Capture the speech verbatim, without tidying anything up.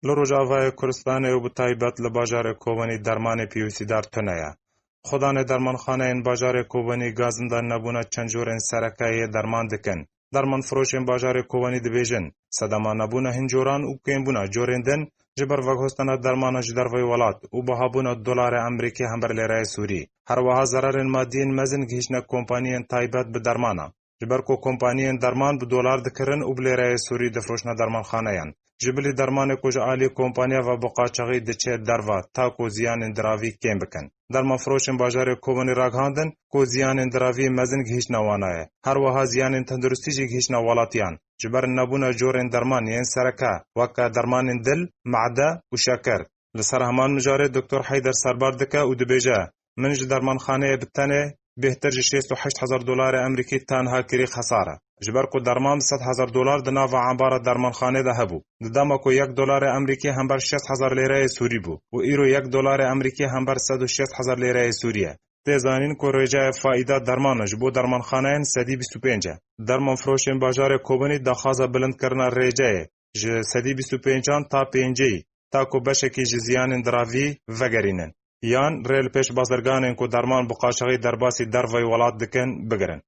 Li Rojavayê Kurdistanê û bi taybet li bajarê Kobanî dermanê pêwîstîdar tune ye. Xwedanê dermanxaneyên bajarê Kobanî gazinda nebûna çend corên sereke yê derman dikin. Dermanfiroşên bajarê Kobanî dibêjin, sedema nebûna hin coran û kêmbûna corên din ji ber veguhestana dermana ji derveyî welat û bihabûna dolarê Amerîkî hember lêreyê Sûrî, her wiha zerarên madî yên mezin gihîştine kompaniyên taybet bi dermana. Ji ber ku kompaniyên derman bi dolar dikirin û bi lêreyê Sûrî difiroşne dermanxaneyan. Ji bilî dermanê ku ji alî kompaniya ve bi qaçaxî diçe derva ta ku ziyanên diravî kêm bikin. Dermanfiroşên bajarê Kobanî ragihandin ku ziyanên diravî mezin gihîştine wana ye. Her wiha ziyanên tenduristî jî gihîştine welatiyan. Ji ber nebûna corên derman yên sereke, weke dermanên dil, mede û şeker. Li ser heman mijarê Doktor Heyder serbar dike û dibêje, Min ji dermanxaneyê bi tenê bêhtir ji şêst û heşt hezar dolarê Amerîkî tenha kirî xesare. Ji ber ku derman bi sed hezar dolar di nava embara dermanxanê de hebû. Di dema ku yek dolarê Amerîkî hember şêst hezar lêreyê Sûrî bû û îro yek dolarê Amerîkî hember sed û şêst hezar lêreyê Sûrî ye. Tê zanîn ku rêceyê faîda dermana ji bo dermanxaneyên sedî bîst û pênc e. Dermanfiroşên bajarê Kobanî daxwaza bilindkirina rêceyê ji sedî bîst û pêncan ta pêncê, ta ku beşekî ji ziyanên diravî vegerînin. Yan rê li pêş bazirganên ku derman bi qaçaxî derbasî derveyî welat dikin, bigirin.